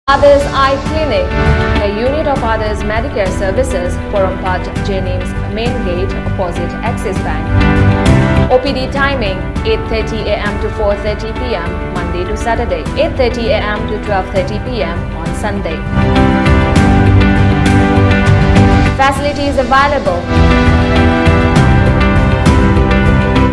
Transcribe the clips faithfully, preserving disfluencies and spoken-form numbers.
Aadhar Eye Clinic, a unit of Aadhar Medicare Services, Porompat, Jennings Main Gate, opposite Axis Bank. O P D timing, eight thirty A M to four thirty P M, Monday to Saturday, eight thirty A M to twelve thirty P M on Sunday. Facilities available: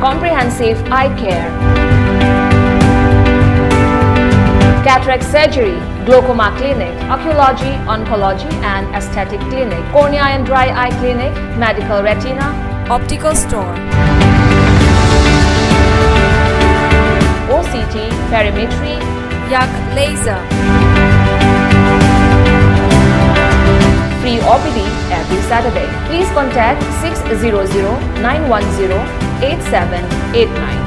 comprehensive eye care, cataract surgery, glaucoma clinic, oncology, oncology and aesthetic clinic, cornea and dry eye clinic, medical retina, optical store, O C T, perimetry, yak laser. Free O P D every Saturday. Please contact six zero zero nine one zero eight seven eight nine.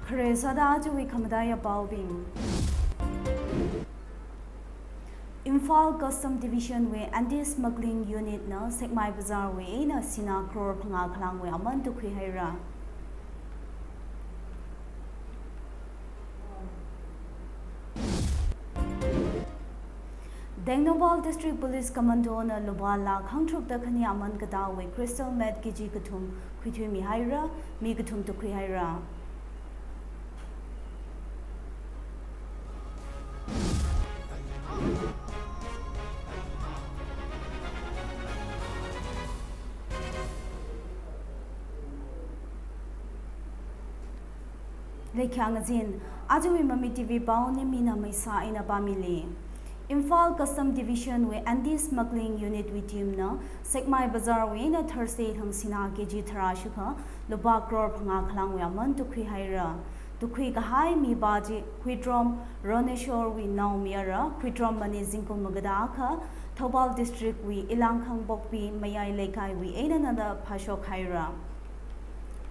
Khare sāda ajawui khamataiya paobing. Imphal Custom Division wui Anti-Smuggling Unit na Sekmai Bazar wui eina sinā crore phangā khalangwui aman tukhui haira. Tengnoupal District Police Commando na lupā lakh hangtharukda khani aman katāwui crystal meth K G kathum khuithuimi haira, mi kathum tukhui haira. Leikhyāng azin, ajawui Mamit T V pao Nimina Meisa eina pāmili. Imphal Custom Division wui Anti-Smuggling Unit wui team na Sekmai Bazar wui eina Thursday thang sinā K G tharā shikha lupā crore phangā khalangwui aman tukhui haira. Tukhui kahai mipā chi Huitrom Roneshwar wui naomayara, Huitrom mani zingkum magada akha, Thoubal District wui Ilangkhang Pokpi Mayai Leikai wui einana da phāshok haira.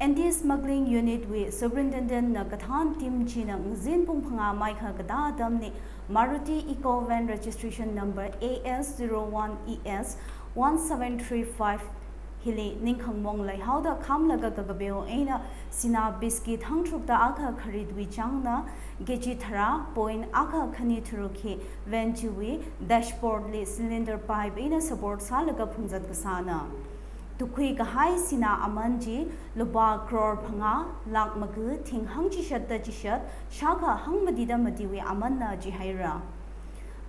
Anti-Smuggling Unit wui Superintendent na kathān team china ngazin pung phangā maikha katā atamli Maruti Eeco van registration number A S zero one E S one seven three five hili ningkhangmong leihaoda khamlaga kakapeo eina sinā biscuit hangtharukda akha kharitwui changna K G tharā point akha khani tharuk hi van chiwui dashboard li cylinder pipe eina support sālaga phungzat kasāna. Tukhui kahai sinā aman chi lupā crore phangā lakh maga thing hangchishatda chishat, shākha hangmatida matiwui amanna jihaira.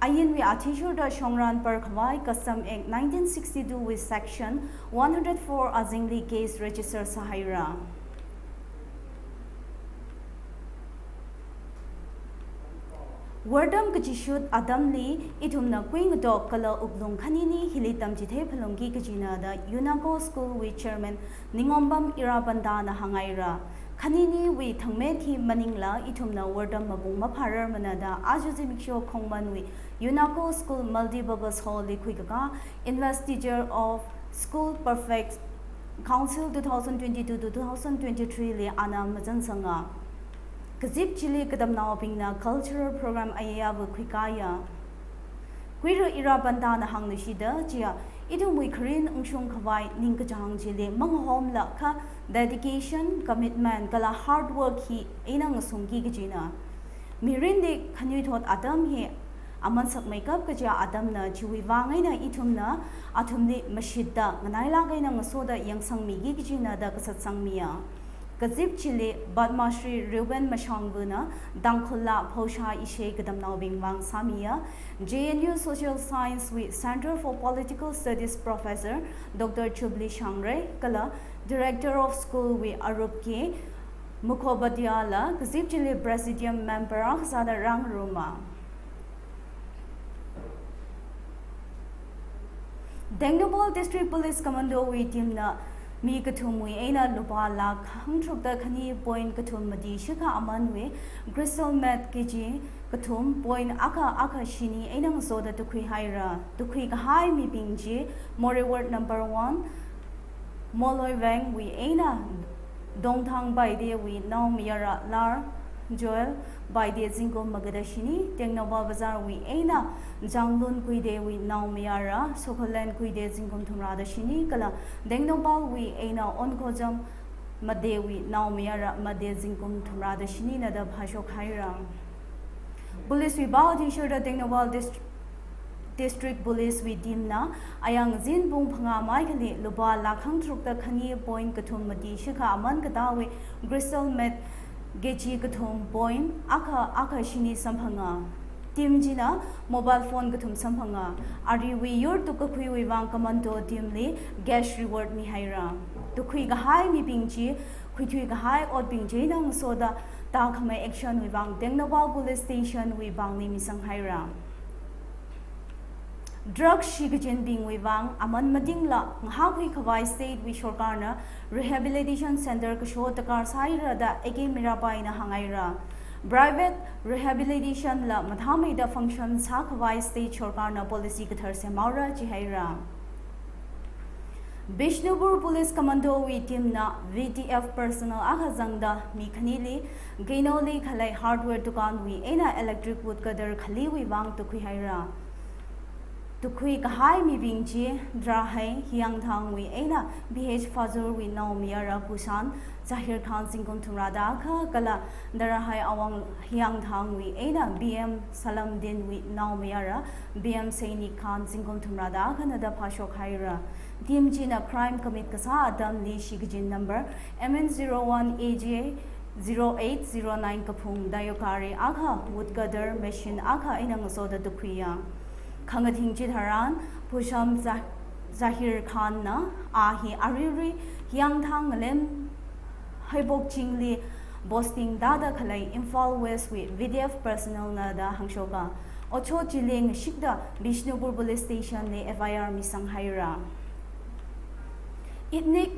Ainwui athishurda shongran par khavai Custom Act nineteen sixty-two wui section one hundred four azingli case register sāhaira. Wortam kachishut atamli ithumna kuingatok kala wuklung khanini hili tamchithei phalungki kajina da UNACO School wui Chairman Ningombam Irabanda na hānghaira. Khaniniwui thangmet hi maningla ithumna wortam mapung maphārarmana da aja zimiksho Khongmanwui UNACO School Multipurpose Hall li khuikakā Investiture of School Perfect Council two thousand twenty-two to two thousand twenty-three li ana mazansanga. Kazip chili katamnaobingna cultural program ayayāva khuikāya. Kuira Irabanda na hāngluishida chiya, ithumwui kharin ungshung khavai ningkachāng chili mangahomla kha dedication, commitment kala hard work hi eina ngasungki kajina. Mirinli khanuithot atam hi aman sakmeikap kaja atamna, chiwui vang eina ithumna athumli mashitda nganailāk eina ngasoda yangsangmiki kajina da kasatsangmiya. Kazip chili Padma Shri Reuben Mashangvana Tangkhul laa phosha ishei katamnaobing vang sāmiya. J N U Social Science wui Center for Political Studies Professor Doctor Jubilee Shangrei kala Director of School wui Arup K Mukhopadhyay la kazip chili Presidium Member akha sāda rāngaruma. Tengnoupal District Police Commando wui team na mi kathumwui eina lupā lakh hangtharukda khani point kathum mati shikha amanwui crystal meth kg kathum point akha akha shini eina ngasoda tukhui haira. Tukhui kahai mibing chi Moreh Ward number one, Moloi Vengwui eina Dongthang Baidewui naomayara Lar Joel Baide zingkum magada shini, Tengnoupal Bazar wui eina Janglun Kuidewui naomayara Sokholen Kuide zingkum thumrada shini, kala Tengnoupal wui eina Onkhojam Madewui naomayara Made zingkum thumrada shinina da phashok haira. Police wui pao athishurda Tengnoupal Dist-, District Police wui team na ayang zin pung phangā maikhali lupā lakh hangtharukda khani point kathum mati shikha aman katāwui crystal meth kg kathum point akha akha shini samphanga. Team china mobile phone kathum samphanga. Ariwui yur tukkakhuiwui vang commando team li cash reward mihaira. Tukhui kahai mibing chi khuithui kahai otbing china ngasoda tākhamei action wui vang Tengnoupal Police Station wui vang mi misang haira. Drug shikachinbingwui vang aman matingla ngahākhui khavai state wui sorkarna rehabilitation center kasho darkar sāhaira da A K Mirabai na hānghaira. Private rehabilitation la mathāmeida function sākhavai state sorkarna policy kathar semhaora jihaira. Bishnupur Police Commando wui team na V D F personnel akha zangda mi khanili Geinoli khalei hardware dukan wui eina electric woodcutter khaliwui vang tukhui haira. Tukhui kahai mibing chi Drahai Hiyangthang wui eina B H Fazul wui naomayara Pushan Zahir Khan zingkum thumrada akha kala Drahai Awang Hiyangthang wui eina B M Salamdin wui naomayara B M Sainik Khan zingkum thumrada akhana da phashok haira. Team china crime commit kasā atamli shikachin number M N zero one A J zero eight zero nine kaphung Dio gari akha, woodcutter machine akha eina ngasoda tukhuiya. Khangathing chitharan Pusham Za-, Zahir Khan na a hi arirui Hiyangthang ngalem Heibok chingli posting tāda khalei Imphal West wui V D F personnel na da hāngshoka. Otshot chili ngashikda Bishnupur Police Station li F I R misang haira. Ethnic,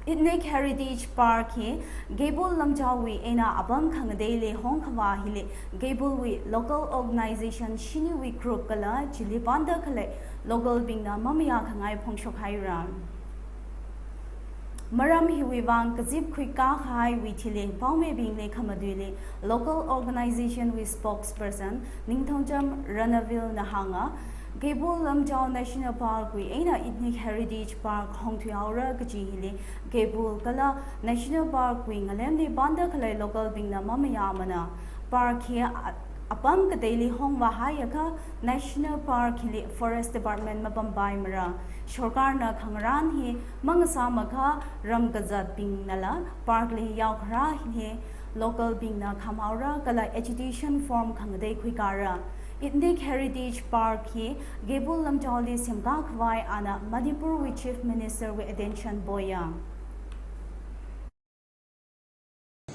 Ethnic Heritage Park hi Keibul Lamjao wui eina apam khangateili hongkhavā hili Keibul wui local organization shiniwui group kala chili panda khalei local bingna mamayā khangai phongshok haira. Maram hiwui vang kazip khuikā kahaiwui thili paomibingli khamatuili local organization wui spokesperson Ningthangcham Ranavil na hānga, Keibul Lamjao National Park wui eina Ethnic Heritage Park hongthuihaora kaji hili Keibul kala National Park wui ngalemli panda khalei local bingna mamayāmana. Park hi a-, apam kateili hongvāhaiakha National Park hili Forest Department mapampaimara. Sorkarna khangarān hi mangasāmakha ram kazatbingnala park li yaokharā hi local bingna khamhaora kala agitation form khangatei khuikāra. Ethnic Heritage Park hi Keibul Lamjaoli semkā khavai ana Manipur wui Chief Minister wui attention poiya.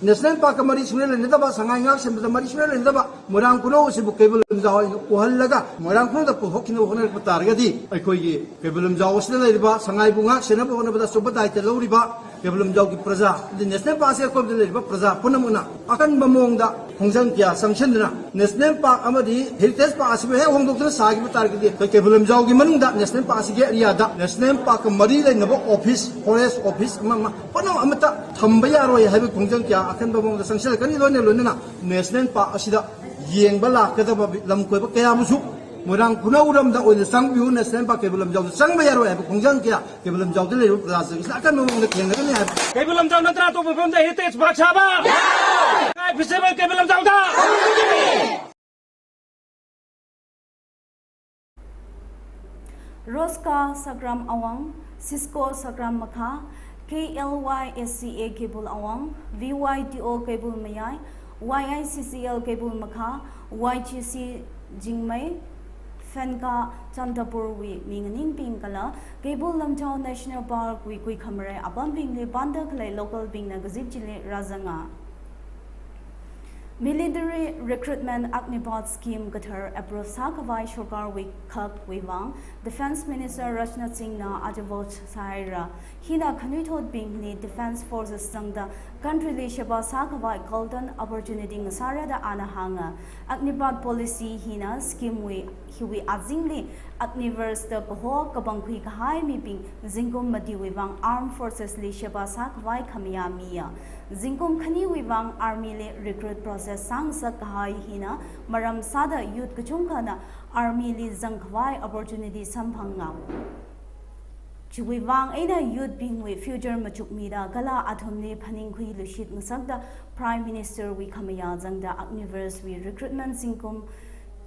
National Park ka mari sungre leinadaba, sangai ngaksemda mari sungre leinadaba, Moirang Khunao asibu Keibul Lamjao eina uhallaga, Moirang Khunao da puhok kina hokna patar gadi, ꯑꯩꯈꯣꯏꯒꯤ Keibul Lamjao asida leiriba, sangaibu ngaksenaba hokna pada suba daite lauriba, Keibul Lamjaoki praja, the National Park asi akoda leiriba praja punamna, akanba maongda, khongjang kayā sangsindana, National Park amadi Heritage Park asibu he hongdokdana sāki patar gadi, Keibul Lamjaoki manungda, National Park asigi area da, National Park ka mari leinaba office, forest office, ama, ama, Panam amata thamba yaroi haiba khongjang kayā akanba maongda sangshilakani loina loinana National Park asida yengba lākadaba lamkoiba kayabusu Moirang Khunao ramda oina sangbiu National Park Keibul Lamjaoda sangba yaroi haiba khongjang kayā Keibul Lamjaoda leiru praja sila akanba maongda khengnakani haiba. Keibul Lamjao natra to pamda Heritage Park sāba. Kai phiseba Keibul Lamjaoda. Roska Sakram Awang, Cisco Sakram Makha, K L Y S C A Keibul Awang, V Y T O Keibul Mayai, Y I C C L Keibul Makha, Y G C Jingmei, Fenka Chandapur wui mi nganingbing kala Keibul Lamjao National Park wui kuikhamare apambingli panda khalei local bingna kazip chili rāzanga. Military Recruitment Agnipath Scheme kathar approve sākhavai sorkarwui khakwui vang Defence Minister Rajnath Singh na aja vouch sāhaira. Hina khanuithotbingli Defence Forces zangda country li sheba sākhavai golden opportunity ngasāra da ana hānga. Agnipath policy hina scheme wui, hiwui azingli Agniveer da kaho kapangkhui kahai mibing zingkum matiwui vang Armed Forces li sheba sākhavai khamayā miya. Zingkum khaniwui vang Army li recruit process sāngasak kahai hina maram sāda youth kachungkhana Army li zangkhavai opportunity samphanga. Chiwui vang eina youth bingwui future machukmida kala athumli phaningkhui lushit ngasakda Prime Minister wui khamayā zangda Agniveer wui recruitment zingkum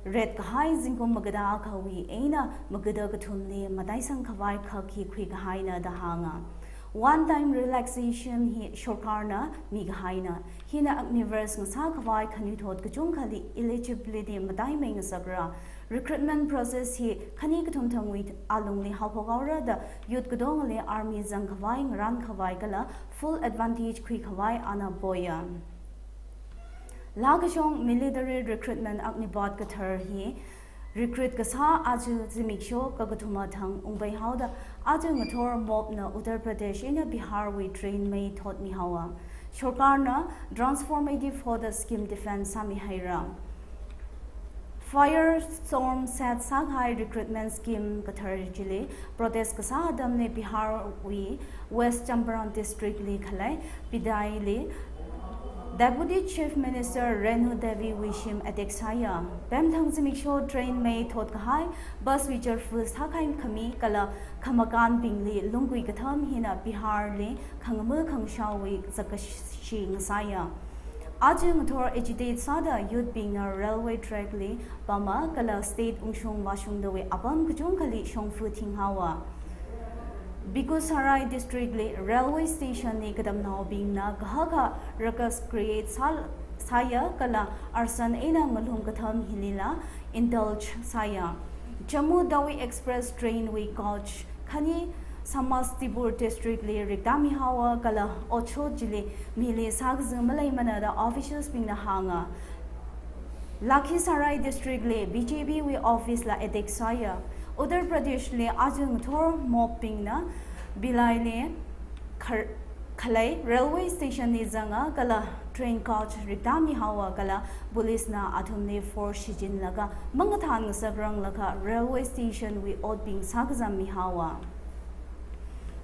ret kahai zingkum magada akhawui eina magada kathumli mataisang khavai khak hi khui kahaina da hānga. One time relaxation hi sorkarna mi kahaina. Hina Agniveer ngasā khavai khanuithot kachungkhali eligibility mataimei ngasakra. Recruitment process hi khani kathum thangwui alungli haophok haora da youth kadongali Army zangkhavai ngaran khavai kala full advantage khui khavai ana poya. Laa kashong Military Recruitment Agnipath kathar hi recruit kasā aja zimiksho kakathuma thang ungpai haoda aja ngathor mob na Uttar Pradesh eina Bihar wui train mei thotmi haowa. Sorkarna transformative hoda scheme defend sāmi haira. Firestorm set sākahai recruitment scheme kathar chili protest kasā atamli Bihar wui West Champaran District li khalei Bidai li Deputy Chief Minister Renu Devi wui shim attack sāya. Pemthang zimiksho train mei thot kahai bus wui chārfa sākahai khami kala khamakanbingli lungkui katham hina Bihar li khangama khangashāwui zakkashi ngasāya. Aja ngathor agitate sāda youth bingna railway track li pama kala state ungshung vāshungdawui apam kachungkhali shongfa thing haowa. Begusarai District li railway station li katamnaobingna kahaka ruckus create sā, sāya kala arson eina ngalung katham hilila indulge sāya. Jammu Tawi Express train wui coach khani Samastipur District li riktāmi haowa kala otshot chili mili sākazā maleimana da officials bingna hānga. Lakhisarai District li B J P wui office la attack sāya. Uttar Pradesh li aja ngathor mob bingna Bhilai li khar-, khalei railway station li zanga kala train coach riktāmi haowa kala police na athumli force shichinlaga mangathān ngasakrang laga railway station wui otbing sākazāmi haowa.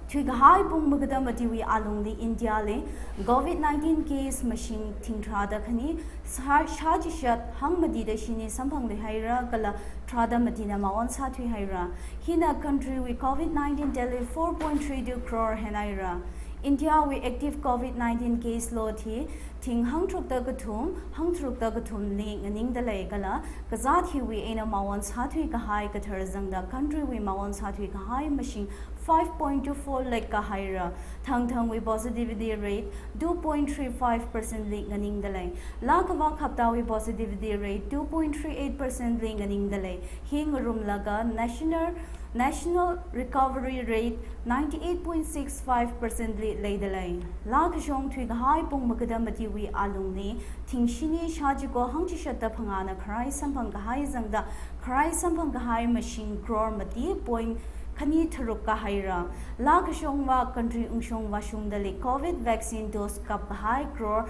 Thuikahai pung magada matiwui alungli India li covid nineteen case mashing thing tharāda khani shā, shāchishat hangmatida shini samphangluihaira kala tharāda matina maon sāthuihaira. Hina country wui covid nineteen tally four point three two crore henhaira. India wui active covid nineteen case load hi thing hangtharukda kathum, hangtharukda kathumli nganingda lei kala kazāt hiwui eina maon sāthui kahai kathar zangda country wui maon sāthui kahai mashing five point two four lakh kahaira. Thangthangwui positivity rate two point three five percent li nganingda lei. Laa kavak haptawui positivity rate two point three eight percent li nganingda lei. Hi ngarumlaga national, national recovery rate ninety-eight point six five percent li leida lei. Laa kashong thuikahai pung magada matiwui alungli thing shini shāchiko hangchishatda phangāna kharai samphang kahai zangda kharai samphang kahai mashing crore mati point khani tharuk kahaira. Laa kashong vak country ungshung vāshungdali covid vaccine dose kap kahai crore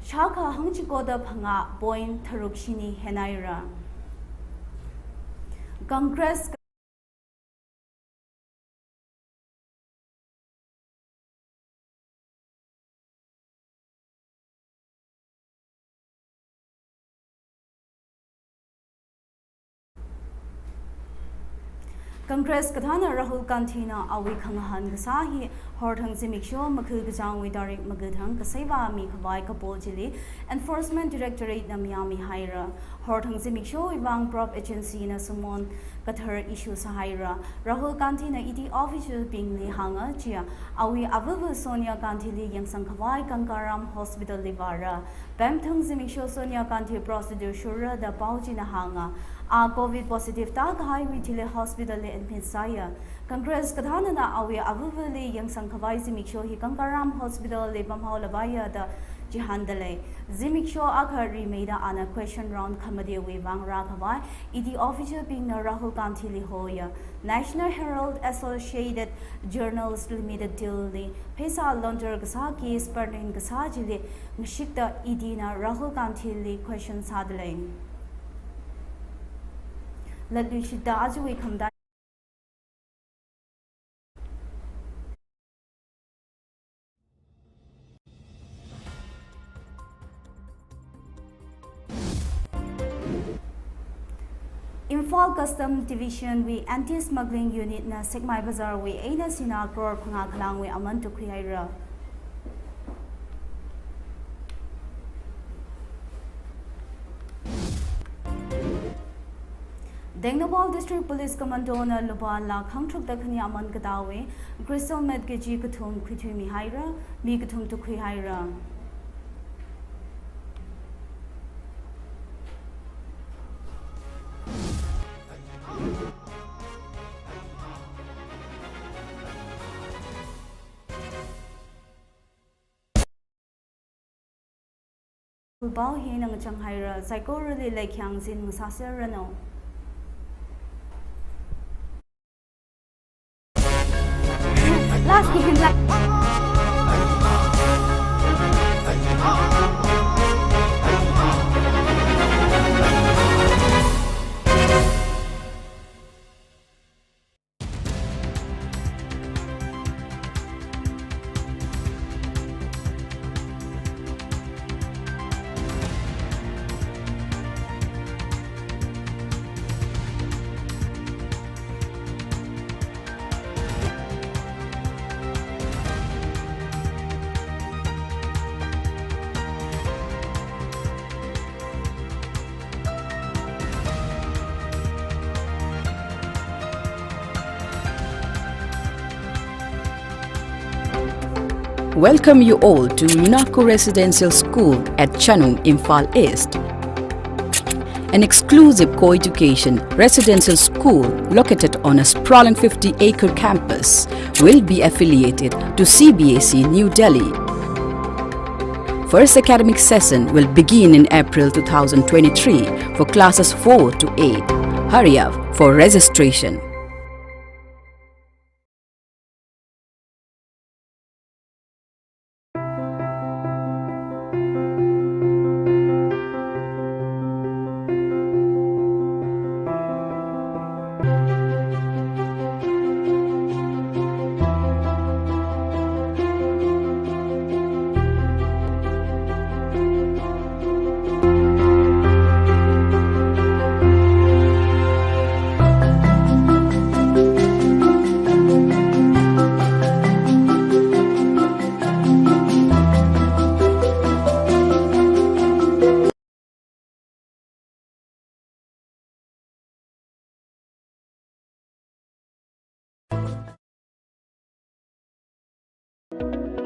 shākha hangchikoda phangā point tharuk shini henhaira. Congress Congress kathāna Rahul Gandhi na awui khangahān kasā hi horthang zimiksho makha kachāngwui tarik makha thang kaseivā mikhavai kapo chili Enforcement Directorate na mayāmihaira. Horthang zimikshowui vang probe agency na summon kathar issue sāhaira. Rahul Gandhi na E D official bingli hānga chiya awui avava Sonia Gandhi li yangsang khavai Gangaram Hospital li vāra. Pemthang zimiksho Sonia Gandhi procedure shurra da pao china hānga. A covid positive tākahaiwui thili hospital li admit sāya. Congress kathānana awui avavali yangsang khavai zimiksho hi Gangaram Hospital li pamhaolapaiya da chihāndalei. Zimiksho akha rimeida ana question round khamatewui vang rākhavai, E D official bingna Rahul Gandhili hoya. National Herald Associated Journals Limited deal li pheisā launderer kasā case pānring kasā chili ngashikta E D na Rahul Gandhili question sādalei. Latluishita ajawui khamataiya. Imphal Custom Division wui Anti-Smuggling Unit na Sekmai Bazar wui eina sinā crore phangā khalāngwui aman tukhuihaira. Tengnoupal District Police Commando na lupā lakh hangtharukda khani aman katāwui crystal meth kg kathum khuithuimihaira, mi kathum tukhuihaira. Pao hi ngachang haira, saikorali leikhyang zin ngasāserranu. Last question, la- Welcome you all to Minako Residential School at Chanung, Imphal East. An exclusive co-education residential school located on a sprawling fifty-acre campus will be affiliated to C B S E New Delhi. First academic session will begin in April two thousand twenty-three for classes four to eight. Hurry up for registration.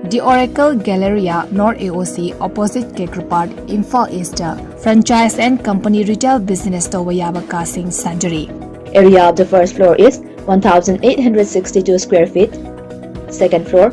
The Oracle Galleria, North A O C, opposite Khekrapar, Imphal East, franchise and company retail business towayaba kasing sanjari. Area of the first floor is one thousand eight hundred sixty-two square feet. Second floor